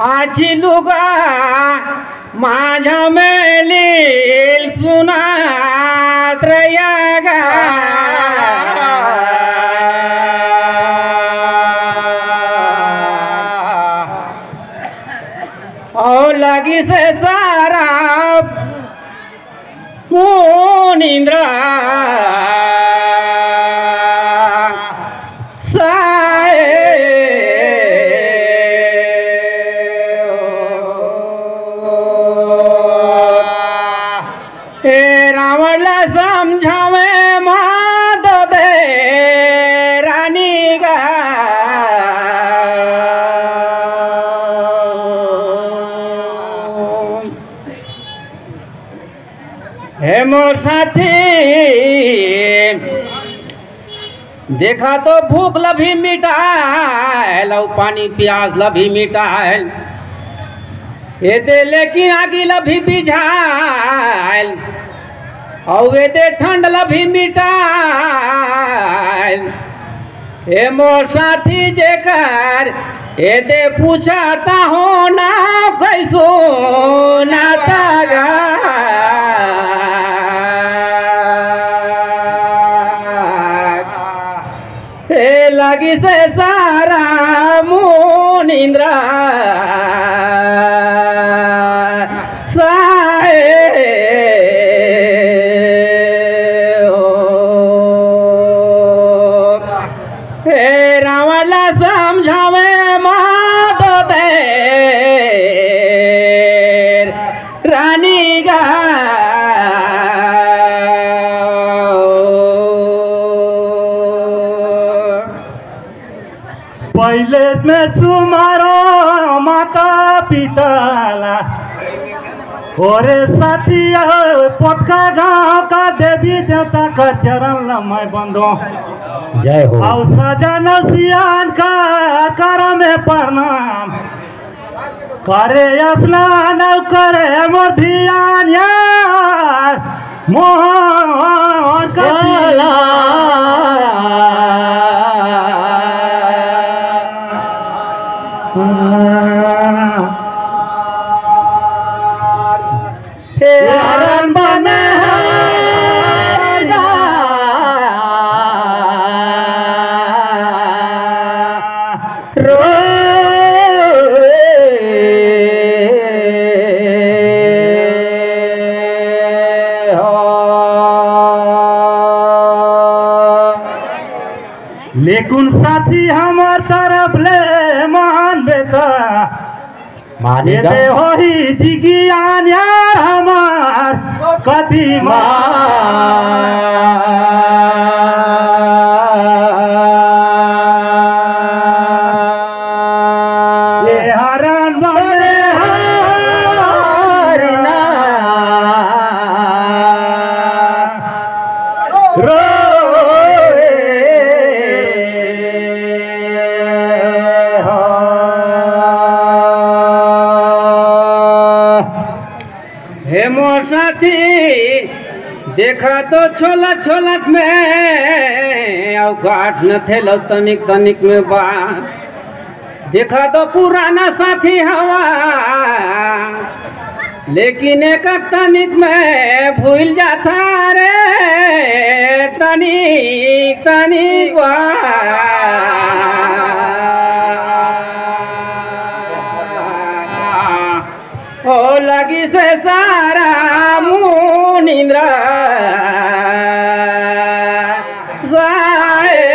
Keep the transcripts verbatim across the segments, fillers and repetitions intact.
आछी लुगा माझा में लील सुनात रया गा। अउ लगिस हे सारा मुनिंद्रा साए। ए रावण ला समझावे मात दे रानी गा। हे मोर साथी, देखा तो भूख ल भी मिटायल अउ पानी प्यास ल भी मिटायल, एदे लेकिन आगी ल भी बिझायल, अउ एदे ठंड ल भी मिटायल। ए मोर साथी जेकर एदे पूछत हों नाव कइसो ना तागा। ए लगिस हे सारा मुनिंद्रा साए ओ। हे रावण ला समझावे मात दे रानी गा। पहिले में सुमारो माता पिता ला, ओरे साथी, पोटका गांव का देवी देवता का चरण ला मैं बंदों। जय हो। अउ सजन सियान का कर में प्रणाम। करे स्नान अउ करे मोर धियान यार। मोहन कथी साला। हे हरण बने हरा। रो हो। लेकिन साथी हमर तरफ ले मान बेटा, माने ये गा। दे होही जिगियान यार हमार कदी मा। ये हरण बने हरना। रोए हो। हे मोर साथी, देखा तो छोला छोलत में अउ गांठ न थेलो तनिक तनिक में बा। देखा तो पुराना साथी हवा, लेकिन एक तनिक में भूल जाथा रे, तनिक तनिक बा। ओ लगिस हे सारा मुनिंद्रा साए।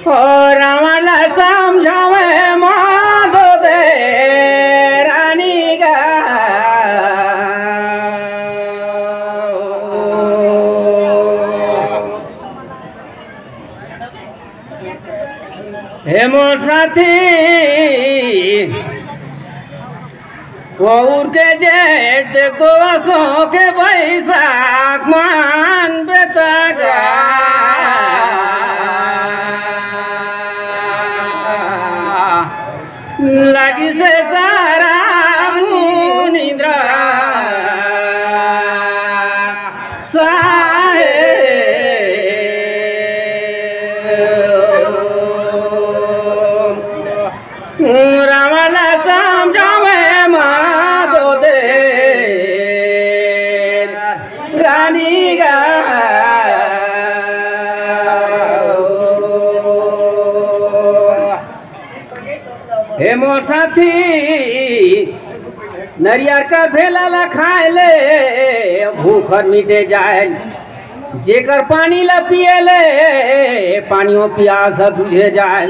ओ रावण ला समझावे माधो दे रानी गा। हे मोर साथी, पौर के जेठ दोसों के बैसाख मान बेता गा। लगिस हे सारा मुनिंद्रा साहे। मोर साथी, नरियर का भेला ला खाए ले भूख हर मिटे जाए, जेकर पानी ला पिए ले पानियो पियास बुझे जाए,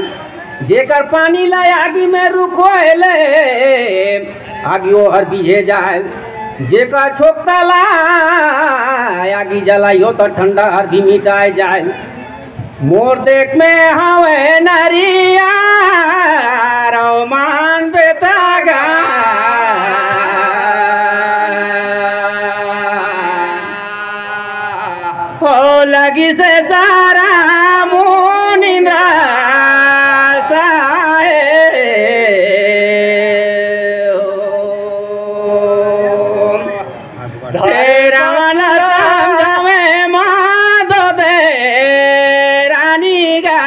जेकर पानी ला आगी में रुकोए ले आगियो हर बुझे जाए, जेकर छोकता ला आगी जलाइयो तो ठंडा हर भी मिटाए जाए। मोर देख में हवे नरिया रो मान बेतागा। हो लगी से सारा मुनिंद्रा साए। तेरा वाला समझावे माधो दे रानी गा।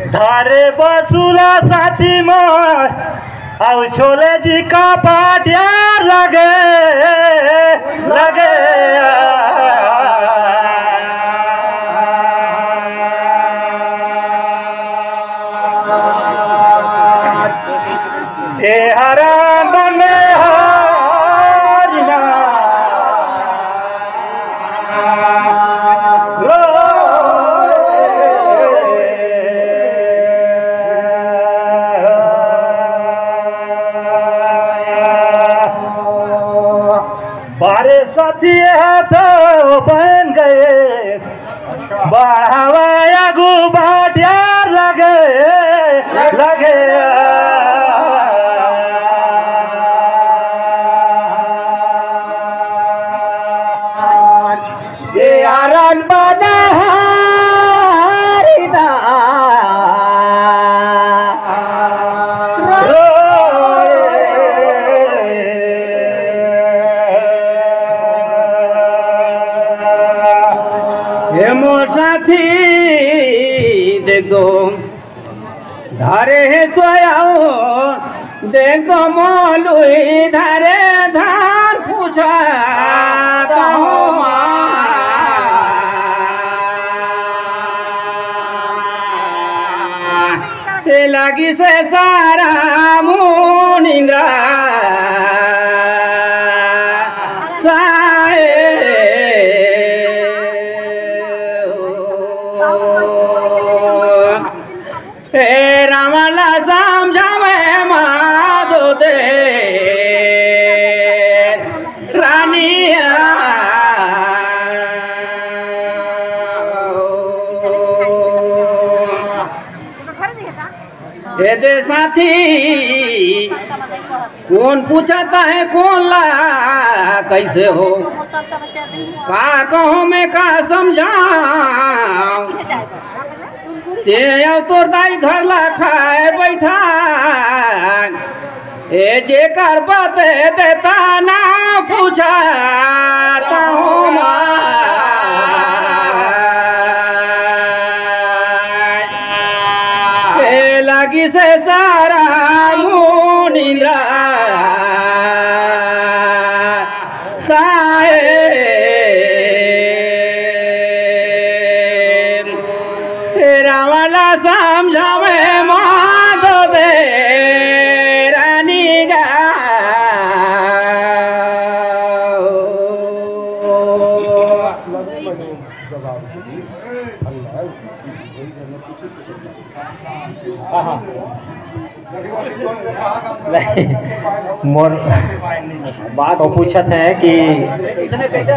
धारे बसुला साथी मार, अउ छोले जी का पाटिया लगे, लगे। ए हराम बने हरिना। बारे साथी है तो बन गए बढ़ावा आगू बाटिया लगे, लगे। ये आरन बना हरिना। ए मोर साथी, देख दो, धारे हे सोयाओ, देख दो मोलुई धारे धान पूछा कहूँ माँ। ते लागी से सारा मुनिंद्रा साए। ए रावण ला समझावे माधो दे रानिया। ए दे साथी, कोन पूछत हे कोन ला कइसे हो? का कहूँ मैं का समझाऊँ? ते अउ तोर दाई घर ला खाए बैठा। ए जेकर बात देता ना पूछा, तहूँ माय। ए लागी से सारा मुनिंद्रा साहेब, रावण ला समझावे माधो दे रानी गा। मोर बात वो पूछत हे कि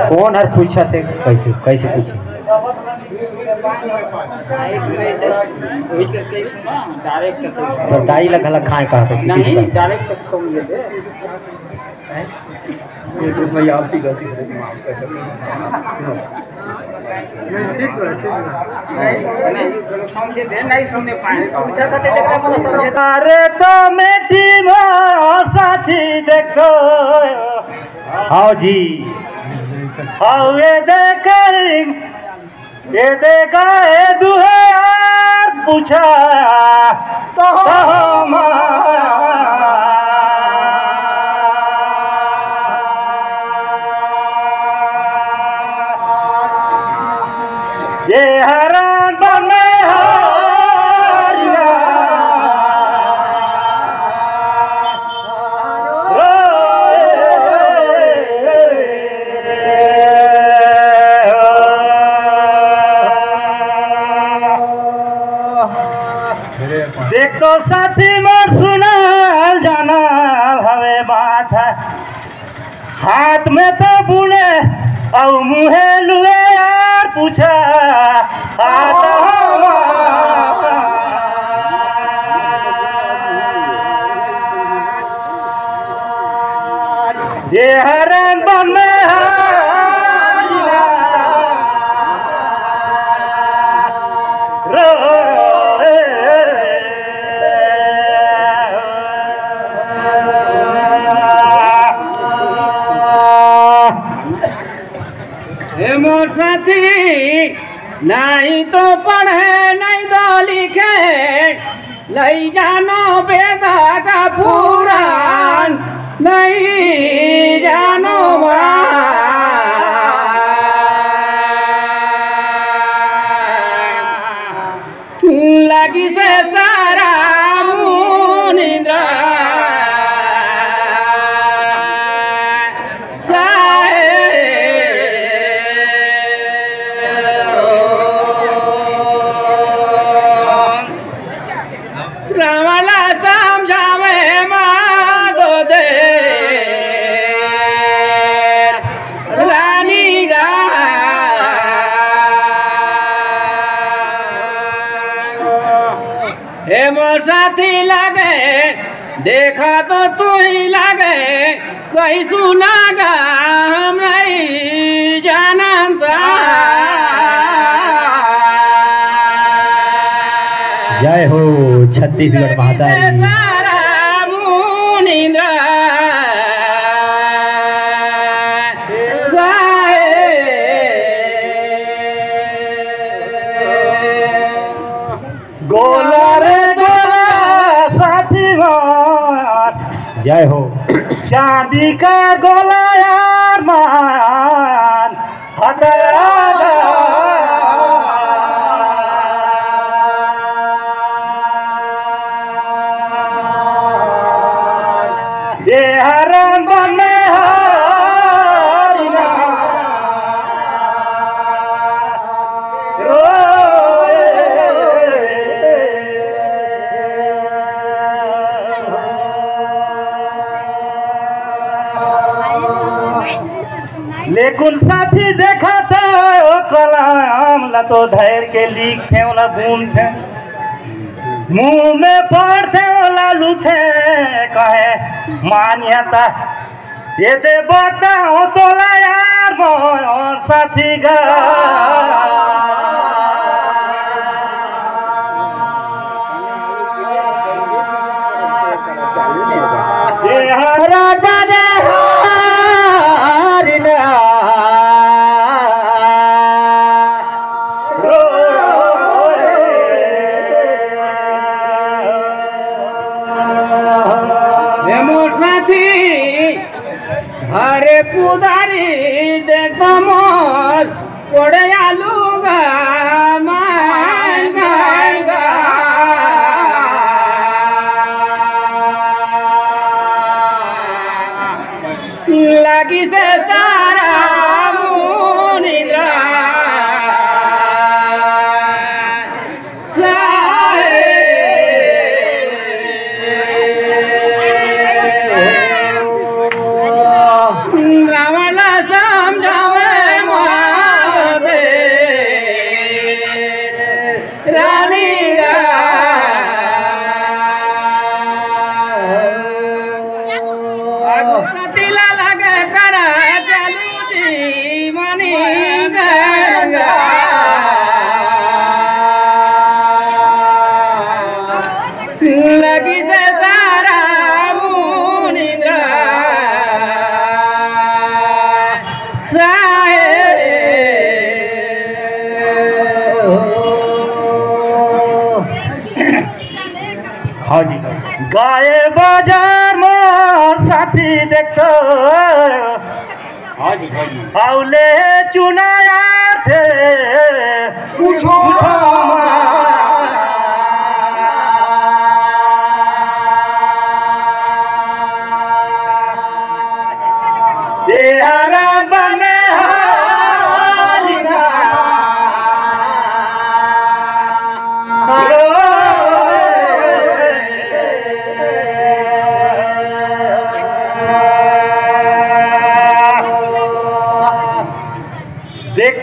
कोन हर पूछत हे, कइसे, कइसे पूछे? तो दाई ला घला खाए कहा थे, नहीं, direct तक सुन लेते। ये तो सही, आपकी गलती है, माफ कर दो। नहीं, ठीक है, ठीक है। नहीं, नहीं, समझे थे, नहीं सुने पाए। पूछा था, तेरे को समझे था। अरे कमेटी में साथी देखो, आओ जी, आओ ये देखें। ए देखा, ए दुहे यार पूछा तो हम तो साथी मोर सुनाल जानल हवे बात है, हाथ में तो बुने अउ मुहे लुए यार पूछा। आता ये हरन बन में हारिया। रो-, ए मोर साथी, नहीं तो पढ़े, नहीं तो लिखे, नहीं जानो वेद का पुराण, नहीं जानो पुराण। लगी से सारा मुनिंद्र साहे। रावला समझावे माधो दे रानी गा। हे मोर साथी लागे, देखा तो तू ही लागे, कोई सुना गा हम नहीं जानता। जय हो छत्तीसगढ़ महतारी। सारा मुनिंद्र साहे। गोला रे गोला साथी मान। जय हो। चांदी का गोला यार मान। हथरा ये हरन बने हारिया। लेकिन साथी देखा तो कलम ला तो धैर के लिखथे, ओला बुनथे, मुंह में पड़थे, ओला लुथे, कहे मानिया ता ये दे बताओ तोला यार मोर साथी गा। ये हरा बने हारिया। रो-, हे मोर साथी, अरे पुदारी दे तो मोर कोड़े आलू गा मान गा। लगी से सारा मुनिंद्रा साहे। रावण समझावे मारे रानी गा। आगू कतिला लगे करा चलू जी मनी गंगा। लगी से सारा मुनिंद्रा साहे। हाँ जी। गाए बाजार मोर साथी देखतो। हाँ जी, हाँ जी। आउले चुनाया थे। पूछो। तेरा बने हारिया।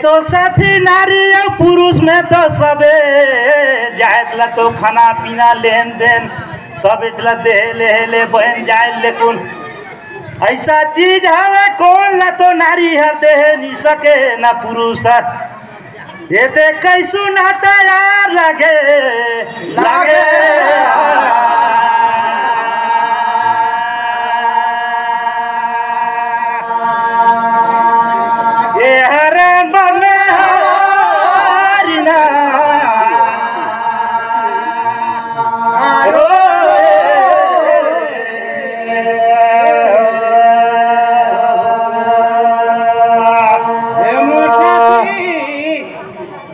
तो साथी, नारी अउ पुरुष में तो सबे जात ला तो खाना पीना, लेन देन, सबे ला देहे लेहे ले बन जाए, लेकिन ऐसा चीज हवे, कोन ला तो नारी हर देहे नी सके, ना पुरुष हर। ये ते कैसु ना तैयार लगे, लगे। ये हर बन हरी ना। हे मोर साथी,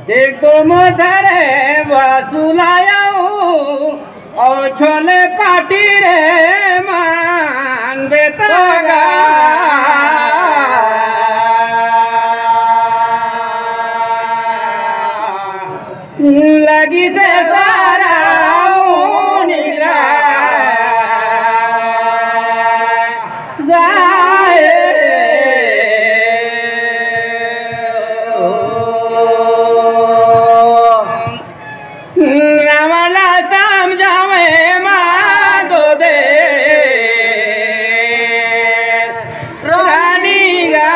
देख तो मोर धरे बसुलायऊ, अउ छोले पाटी रे मान बेतागा। लगी से सारा मुनिरा जाए। रावला समझावे माधो दे रानी गा।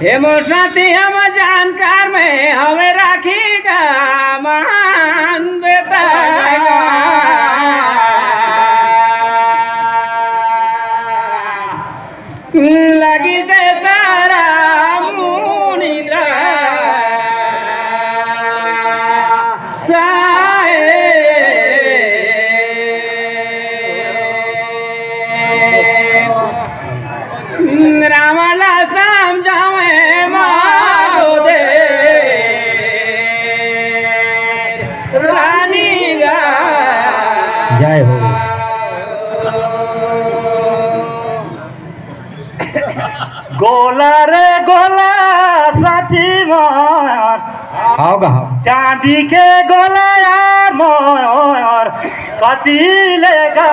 हे मोर साथी, हम जानकार में हमें राखी का मान बेता। लगी से तारा मुनिंद्रा साए। रावला समझावे मारो दे रानी गा। जय हो। गोला रे गोला साथी मोर, आओ गा, आओ। चांदी के गोला यार मोर, कति लेगा।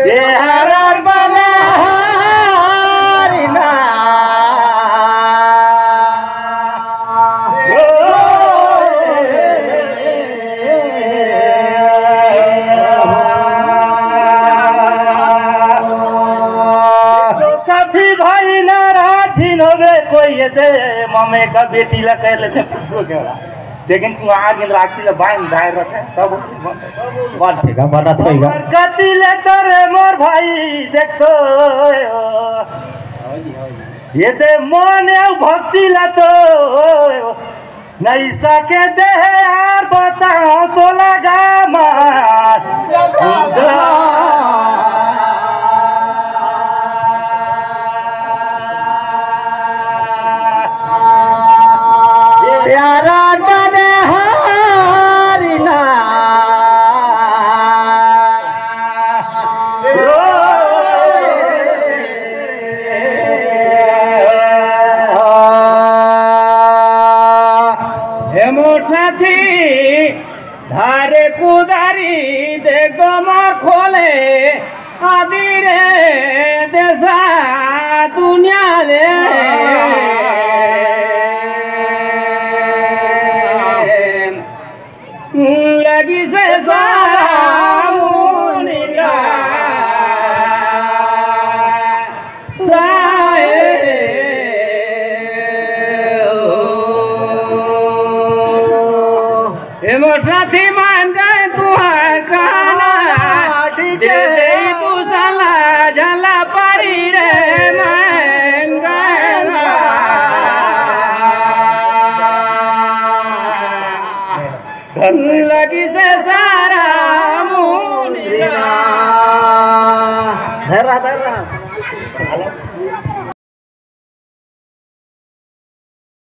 ए हरन बनहारी ना। साथी भाई नाराज झिन होबे, कोई ये दे ममे का बेटी ला कर लेते। लेकिन तू आज इन राखी ले बांध दाए रखे, तब बात ठीक है, बात ठीक है। कति ले तोरे मोर भाई देख तो, ये दे मन अउ भक्ति ला तो, नहीं सके दे यार बताओ तो लगा मार। प्यारा बनहारी ना। हे मोर साथी, धारे कुदारी देख तो मोर खोले, आदि रे देसा दुनिया ले। लगी से सारा मुनिया साए। ए मोर साथी मान गए तुहार कहना, ठीक दे है। दे तू साला झला पारी रे मान गए ना। लगी से सा